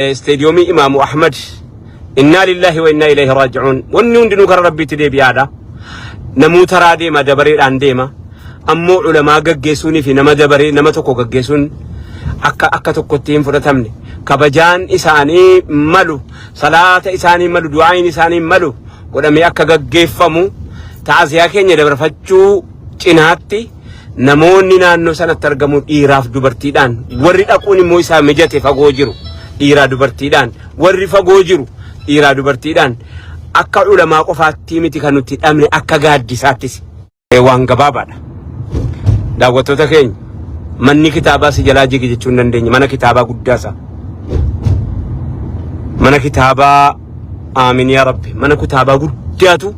Isteediyoomii Imaamu Ahmad. Innaa lillaahi wa innaa ilayhi raaji'uun. Wanni hundinuu kara Rabbiitti deebi'aadha. Namuu taraa deema dabareedhaan deema. Ammoo ulamaa gaggeessuunii fi nama dabaree nama tokko gaggeessuun akka akka tokkotti hin fudhatamne. Kabajaan isaanii malu, salaata isaanii malu, du'aayin isaanii malu godhamee akka gaggeeffamu ta'aziyaa keenya dabarfachuu cinaatti Namoonni naannoo sanatti argamu dhiiraaf dubartiidhaan warri dhaquun immoo isaa mijate fagoo jiru dhiiraa dubartiidhaan warri fagoo jiru dhiiraa dubartiidhaan akka ulamaa qofaatti miti kan nuti dhabne akka gaaddisaattis. Waan gabaabaadha. Daawwattoota keenya manni kitaabaa si jalaa jige jechuu hin dandeenye mana kitaabaa guddaa isaa. Mana kitaabaa Aamin yaa Rabbi. Mana kitaabaa guddaatu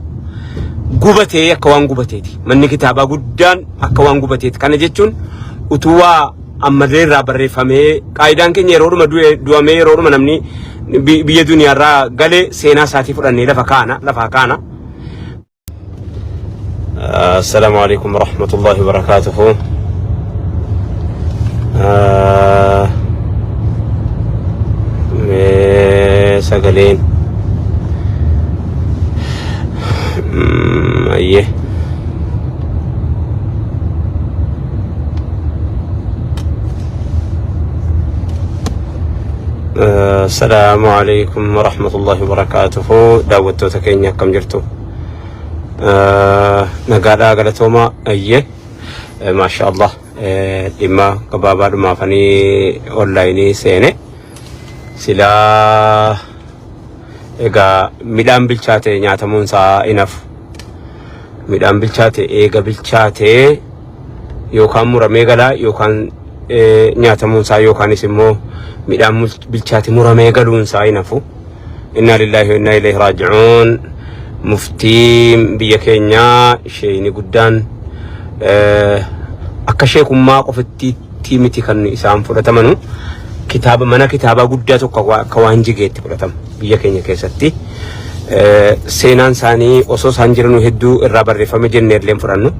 gubatee akka waan gubateeti. Manni kitaabaa guddaan akka waan gubateeti. Kana jechuun utuu waa ammallee irraa barreeffamee qaayidaan keenya yeroodhuma du'e du'amee yeroodhuma namni biyya duniyaarraa galee seenaa isaatii fudhannee lafa kaana lafaa kaana. السلام عليكم ورحمة الله وبركاته sagaleen ayyee السلام عليكم ورحمة الله وبركاته daawwattoota keenya akkam jirtu Nagaadhaa galatooma ayyee maasha Allah dhimma gabaabaadhumaafanii onlaayinii seene silaa egaa midhaan bilchaate nyaatamuun isaa hin hafu midhaan bilchaate eega bilchaatee yookaan muramee galaa yookaan nyaatamuun isaa yookaanis immoo midhaan bilchaate muramee galuun isaa hin hafu. Innaa lillaahi wa innaa ilayhi raaji'uun. Muftiin biyya keenyaa sheeyni guddaan akka sheekummaa qofatti miti kan isaan fudhatamanu kitaaba mana kitaabaa guddaa tokko akka waan jigeetti fudhatama biyya keenya keessatti. Seenaan isaanii osoo isaan jiranuu hedduu irraa barreeffame jennee illee hin fudhannu.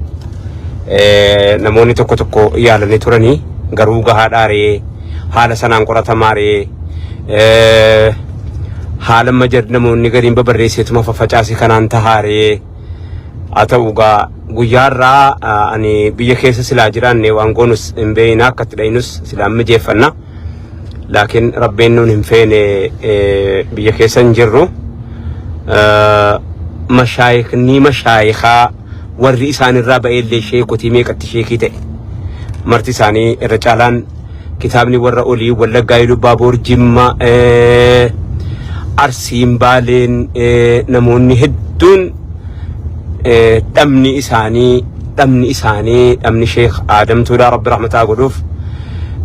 Namoonni tokko tokko yaalanii turanii garuu gahaadhaa ree haala sanaan qoratamaa ree haala amma jar namoonni gariin babarreesseetuma faffacaase kanaan tahaa ree haa ta'u gaa guyyaa irraa ani biyya keessa silaa jiraanne waan goonus hin beeyna akka itti dhayinus silaa mijeeffanna. Laakiin rabbiin nuun hin feene biyya keessa hin jirru. Mashaayikni mashaayikaa warri isaan irraa ba'eellee sheekotii meeqatti sheekii ta'e. Marti isaanii irra caalaan kitaabni warra olii Wallaggaa Iluu Jimma Arsiin Baaleen namoonni hedduun dhabni isaanii dhabni isaanii dhabni Sheekh Aadam Tuulaa Rabbi rahmataa godhuuf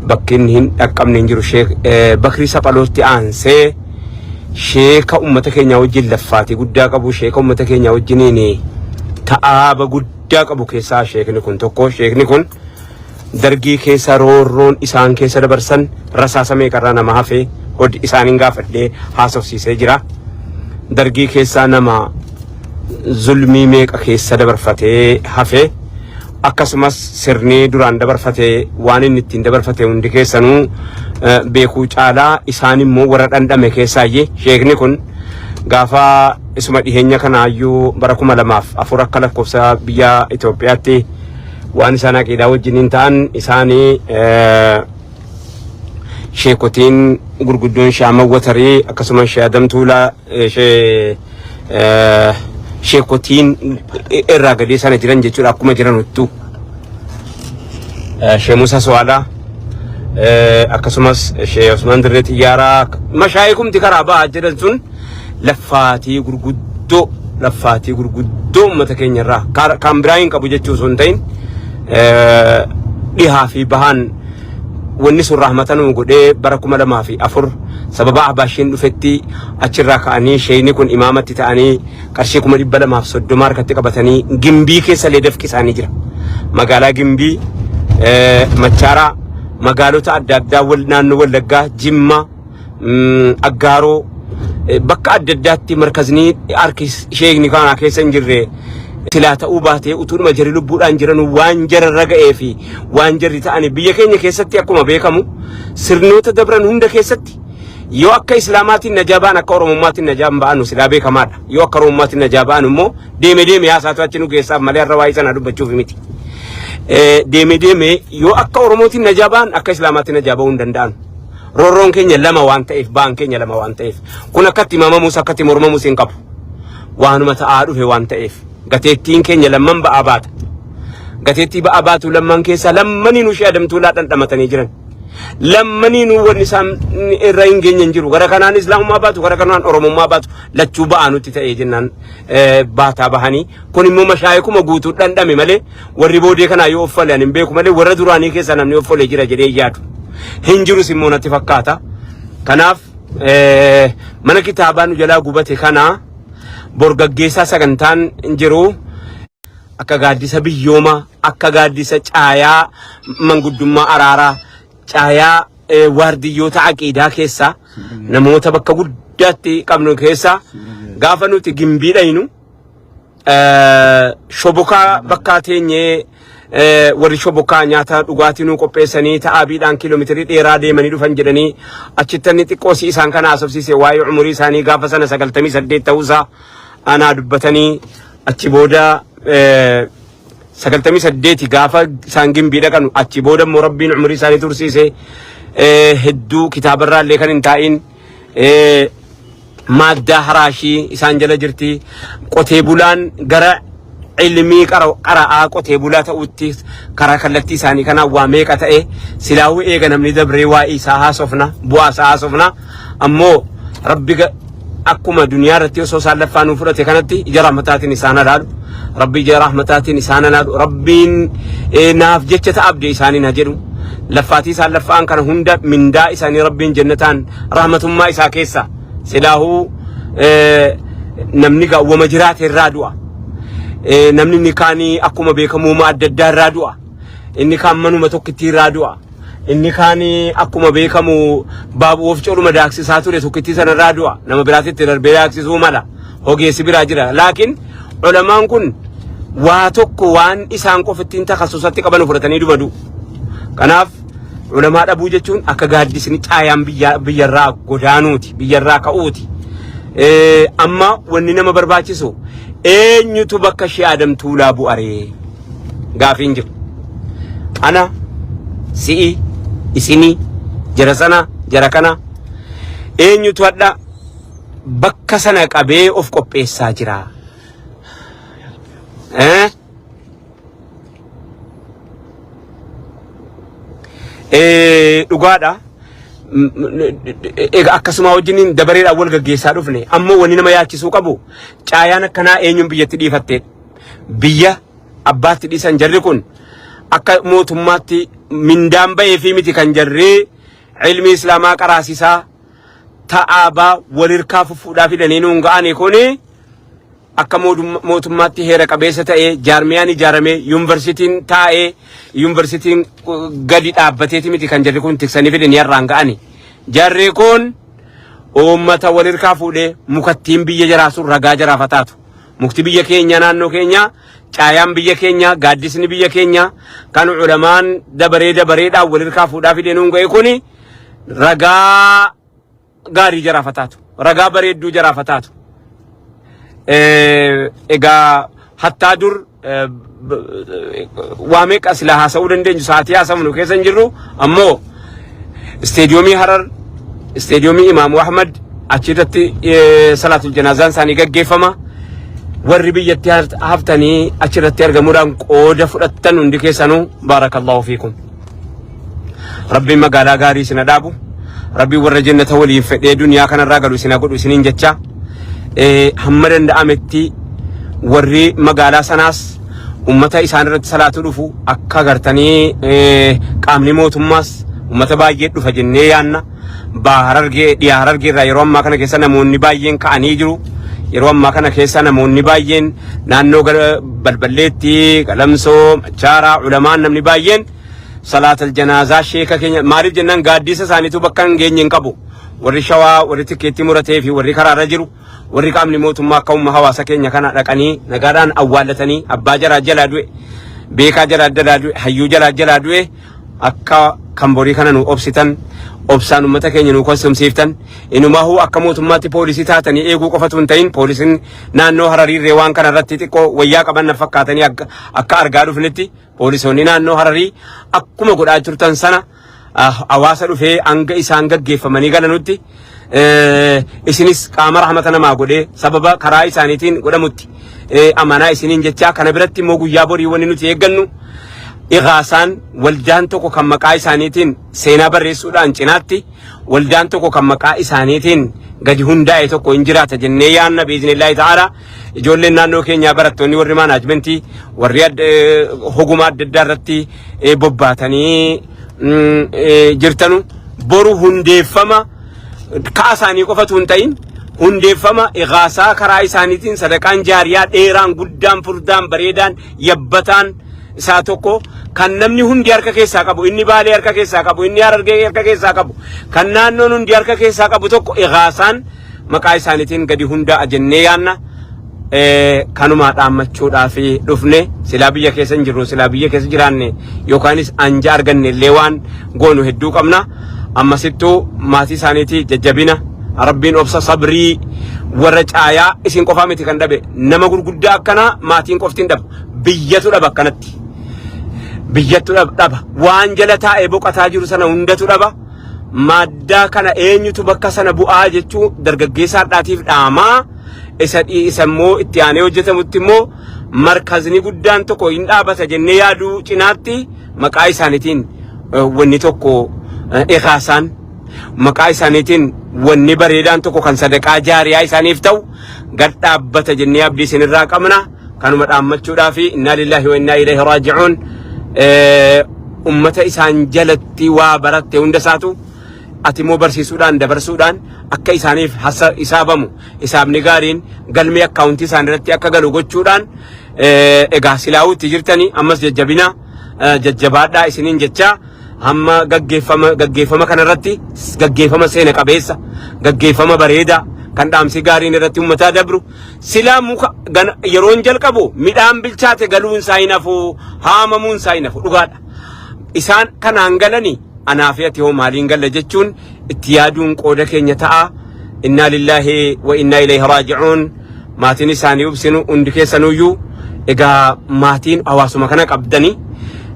bakki inni hin dhaqqabne hin jiru Sheekh Bakrii Saphalootti aansee sheeka ummata keenyaa wajjin laffaatii guddaa qabu sheeka ummata keenyaa wajjiniin ta'aaba guddaa qabu keessaa sheekni kun tokko sheekni kun dargii keessa roorroon isaan keessa dabarsan rasaasa meeqarraa nama hafe hod isaaniin gaafadhee haasofsiisee jira. Dargii keessaa nama zulmii meeqa keessa dabarfatee hafe akkasumas sirni duraan dabarfate waan inni ittiin dabarfate hundi keessanuu beekuu caalaa isaan immoo warra dhandhame keessaayyee sheekni kun gaafa isuma dhiheenya kanaayyuu bara 2004 akka lakkoofsa biyya Itoophiyaatti waan isaan aqiidaa wajjiniin ta'an isaanii sheekotiin gurguddoon Shee Ahmad Watarii akkasumas Shee Adam Tuulaa Shee sheekotiin irraa gadee sana jiran jechuudha akkuma jiranuttu Shee Musa Suwaalaa akkasumas Shee Usmaan Dirree Xiyyaaraa mashaayikumti karaa ba'aa jedhan sun laffaatii gurguddoo laffaatii gurguddoo uummata keenya irraa kan biraa hin qabu jechuu osoo hin ta'in dhihaa fi bahaan wanni sun rahmata nuu godhee bara 2004 sababa ahbaashiin dhufetti achirraa ka'anii sheeyni kun imaamatti ta'anii qarshii 230,000 harkatti qabatanii Gimbii keessa illee dafqi isaanii jira. Magaalaa Gimbii, Machaaraa, magaalota adda addaa naannoo Wallaggaa, Jimma, Aggaaroo bakka adda addaatti markazni harki sheekni kanaa keessa hin jirre silaa ta'uu baatee utuudhuma jarri lubbuudhaan jiran waan jararra ga'ee fi waan jarri ta'anii biyya keenya keessatti akkuma beekamu sirnoota dabran hunda keessatti Yoo akka Islaamaatiin najaa ba'an akka Oromummaatiin najaa hin ba'anu silaa beekamaadha. Yoo akka Oromummaatiin najaa ba'an immoo deeme deeme haasaatu achi nu geessaaf malee har'a waa'ee sana dubbachuuf miti. Deeme deeme yoo akka Oromootiin najaa ba'an akka Islaamaatiin najaa ba'uu hin danda'an. Roorroon keenya lama waan ta'eef ba'an keenya lama waan ta'eef kun akkatti himamamus akkatti mormamus hin qabu. Waanuma ta'aa dhufe waan ta'eef gateettiin keenya lamman ba'aa baata. Gateettii ba'aa baatu lamman keessaa lammaniinuu ishee adamtuulaa dhandhamatanii jiran. Lammaniinuu wanni isaan irra hin geenye hin jiru. Gara kanaan Islaamummaa baatu, gara kanaan Oromummaa baatu lachuu ba'aa nutti ta'ee jennaan baataa bahanii. Kun immoo mashaayikuma guutuu dhandhame malee warri boodee kanaa yoo offale ani hin beeku malee warra duraanii keessaa namni offole jira jedhee yaadu. Hin jirus immoo natti fakkaata. Kanaaf mana kitaabaa nu jalaa gubate kana bor gaggeessaa sagantaan hin jiru. Akka gaaddisa biyyoomaa, akka gaaddisa caayaa manguddummaa araaraa, caayaa waardiyyoota aqiidaa keessaa namoota bakka guddaatti qabnu keessaa gaafa nuti gimbii dhaynu shobokaa bakkaa teenyee warri shobokaa nyaata dhugaatii nuu qopheessanii ta'aabiidhaan kiiloomeetirii dheeraa deemanii dhufan jedhanii achitti inni xiqqoo si isaan kana haasofsiise waa'ee umurii isaanii gaafa sana 98 ta'uusaa anaa dubbatanii achi booda 98 gaafa isaan gimbii dhaqanu achi booda immoo rabbiin umurii isaanii tursiise hedduu kitaabarraa illee kan hin taa'in maaddaa haraashii isaan jala jirti qotee bulaan gara ilmii qara'aa qotee bulaa ta'utti karaa kallattii isaanii kanaan waa meeqa ta'e silaawuu eega namni dabree waa'ee isaa haasofna bu'aa isaa haasofna ammoo rabbi akkuma duniyaa irratti osoo isaan laffaa nuu fudhate kanatti ija rahmataatiin isaan halaalu rabbi ija rahmataatiin isaan halaalu rabbiin naaf jecha ta'a abdee isaaniin ha jedhu laffaatii isaan laffa'an kana hunda mindaa isaanii rabbiin jannataan rahmatummaa isaa keessa silaahuu namni gaawwama jiraate irraa du'a namni inni kaanii akkuma beekamuuma adda addaa irraa du'a inni kaan manuma tokkittii irraa du'a Inni kaan akkuma beekamu baabu wofcoodhuma daaksisaa ture tokkittii sanarraa du'a. Nama biraatitti darbee daaksisuu mala. Ogeessi biraa jira. Laakiin ulamaan kun waa tokko waan isaan qofittiin takassusatti qaban fudhatanii duma du'u. Kanaaf ulamaa dhabuu jechuun akka gaaddisni caayaan biyyarraa godaanuuti, biyyarraa ka'uuti. Amma wanni nama barbaachisu eenyutu bakka ishee Adam Tuulaa bu'aree? Gaafiin jiru. Ana, si'i, isinii, jara sana, jara kana eenyutu hadha bakka sana qabee of qopheessaa jira? Eh? Dhugaadha. Egaa akkasuma wajjiniin dabareedhaan wal gaggeessaa dhufne. Ammoo wanni nama yaachisuu qabu caayaan akkanaa eenyuun biyyatti dhiifatteedha. Biyya abbaatti dhiisan jarri kun akka mootummaatti mindaan ba'ee fi miti kan jarri ilmi islaamaa qaraasisaa ta'aabaa walirkaa fuffuudhaa fidanii nuun ga'anii kuni akka mootummaatti heera qabeessa ta'ee jaarmiyaan ijaaramee yuunivarsiitiin taa'ee yuunivarsiitiin gadi dhaabbateeti miti kan jarri kun tiksanii fidanii har'aan ga'ani. Jarri kun uummata walirkaa fuudhee mukattiin biyya jaraa sun ragaa jaraaf haa taatu. Mukti biyya keenya naannoo keenya caayaan biyya keenya gaaddisni biyya keenya kan ulamaan dabaree dabareedhaan walirkaa fuudhaa fidee nuun ga'e kuni ragaa gaarii jaraaf haa taatu. Ragaa bareedduu jaraaf haa taatu. Egaa hattaa dur waa meeqa sila haasa'uu dandeenyu sa'aatii haasa'u keessa hin jirru ammoo isteediyoomii Harar isteediyoomii Imaamu Ahmad achirratti salaatul janaazaan isaanii gaggeeffama. Warri biyyatti haftanii achirratti argamuudhaan qooda fudhattan hundi keessanuu baarakallahu fiikum. Rabbiin magaalaa gaarii isin dhaabu. Rabbiin warra jannata waliin fedhee duniyaa kanarraa galu isin godhu isiniin jecha. Hamma danda'ametti warri magaalaa sanaas ummata isaan irratti salaatu dhufu akka agartanii qaamni mootummaas ummata baay'ee dhufa jennee yaanna. Baha Harargee dhiyaa Harargee irraa yeroo ammaa kana keessa namoonni baay'een ka'anii jiru. Yeroo ammaa kana keessa namoonni baay'een naannoo gara Balballeetti, Galamsoo, Machaaraa, ulamaan namni baay'een salaatal janaazaa sheeka keenya maaliif jennaan gaaddisa isaaniitu bakka hin geenye hin qabu. Warri shawaa, warri tikkeetti muratee fi warri karaarra jiru, warri qaamni mootummaa akka umma hawaasa keenya kana dhaqanii nagaadhaan awwaallatanii abbaa jaraa jalaa du'e, beekaa jaraa jalaa du'e, hayyuu jaraa jalaa du'e akka Kan borii kana nu obsitan, obsaan uummata keenya nu kosumsiiftan, inumaahuu akka mootummaatti poolisii taatanii eeguu qofatu hin ta'in, poolisiin naannoo Harariirree waan kana irratti xiqqoo wayyaa qaban na fakkaatanii akka argaa dhufnetti, poolisoonni naannoo Hararii akkuma godhaa turtan sana hawaasa dhufee hanga isaan gaggeeffamanii galanutti isinis qaama rahmata namaa godhee sababa karaa isaaniitiin godhamutti amanaa isiniin jechaa, kana biratti immoo guyyaa borii wanni nuti eeggannu Ighaasaan waldaan tokko kan maqaa isaaniitiin seenaa barreessuudhaan cinaatti waldaan tokko kan maqaa isaaniitiin gadi hundaa'e tokko hin jiraata jennee yaanna biiznillaahi ta'ala. Ijoolleen naannoo keenyaa, barattoonni warri management, warri hogummaa adda addaa irratti bobbaatanii jirtanu, boru hundeeffama ka'a isaanii qofatu hin ta'in, hundeeffama Ighaasaa karaa isaaniitiin sadaqaan jaariyaa dheeraan, guddaan, furdaan, bareedaan, yabbataan isaa tokko kan namni hundi harka keessaa qabu, inni Baalee harka keessaa qabu, inni Harargee harka keessaa qabu, kan naannoon hundi harka keessaa qabu tokko Ighaasaan maqaa isaaniitiin gadi hundaa'a jennee yaanna. Kanuma dhaammachuudhaaf dhufne. Silaa biyya keessa hin jirru, silaa biyya keessa jiraanne yookaanis anja arganne illee waan goonu hedduu qabna. Ammasittuu maatii isaaniitii jajjabina, rabbiin obsa, sabrii. Warra caayaa isin qofaa miti kan dhabe. Nama gurguddaa akkanaa maatiin qofti hin dhabu, biyyatu dhaba. Akkanatti biyyattu dhaba, waan jala taa'ee boqataa jiru sana hundatu dhaba. Maaddaa kana eenyutu bakka sana bu'aa jechuu dargaggeessa har'aatiif dhaamaa. Isa immoo itti aanee hojjetamutti immoo markazni guddaan tokko hin dhaabata jennee yaaduu cinaatti, maqaa isaaniitiin wanni tokko, Ighaasaan maqaa isaaniitiin wanni bareedaan tokko kan sadaqaa jaariyaa isaaniif ta'u gad dhaabbata jennee abdii isinirraa qabna. Kanuma dhaammachuudhaa fi innaa lillaahi wa innaa ilayhi raaji'uun. Ummata isaan jalatti waa baratte hunda isaatu ati immoo barsiisuudhaan, dabarsuudhaan akka isaaniif hisaabamu, hisaabni gaariin galmee akkaawuntii isaanii irratti akka galu gochuudhaan, egaa silaa'uutti jirtanii ammas jajjabina, jajjabaadhaa isiniin jechaa, hamma gaggeeffama kanarratti gaggeeffama seena qabeessa, gaggeeffama bareedaa kan dhaamsi gaariin irratti uummataa dabru. Silaa muka yeroon jalqabu midhaan bilchaate galuun isaa hin hafu, haamamuun isaa hin hafu, dhugaadha. Isaan kanaan galanii anaa fi ati hoo maaliin galla jechuun itti yaaduun qooda keenya ta'a. Innaa lillaahi wa innaa ilayhi raaji'uun. Maatiin isaanii ubsinu hundi keessanuyyuu, egaa maatiin hawaasuma kana qabdanii,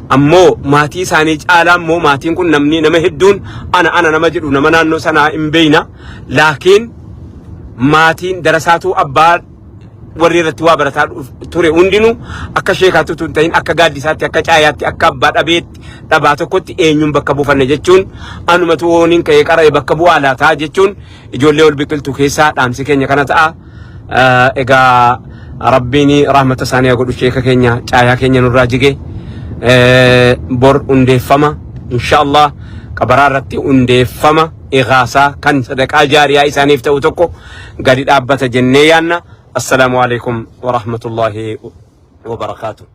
ammoo maatii isaanii caalaa immoo maatiin kun namni nama hedduun ana ana nama jedhu nama naannoo sanaa hin beeyna. Laakiin maatiin darasaatu abbaa warri irratti waa barataa ture hundinuu akka sheekaatti utuu hin ta'in, akka gaaddisaatti, akka caayaatti, akka abbaa dhabeetti, dhabaa tokkotti eenyuun bakka buufanne jechuun, anumatu wooniin ka'ee qara'e bakka bu'aa laataa jechuun ijoollee ol biqiltuu keessaa dhaamsi keenya kana ta'a. Egaa rabbiin rahmata isaanii haa godhu. Sheeka keenya, caayaa keenya nurraa jige, bor hundeeffama inshallah qabaraa irratti hundeeffama Ighaasaa kan sadaqaa jaariyaa isaaniif ta'u tokko gadi dhaabbata jennee yaanna. Assalaamu alaikum wa rahmatullahi wa barakaatuh.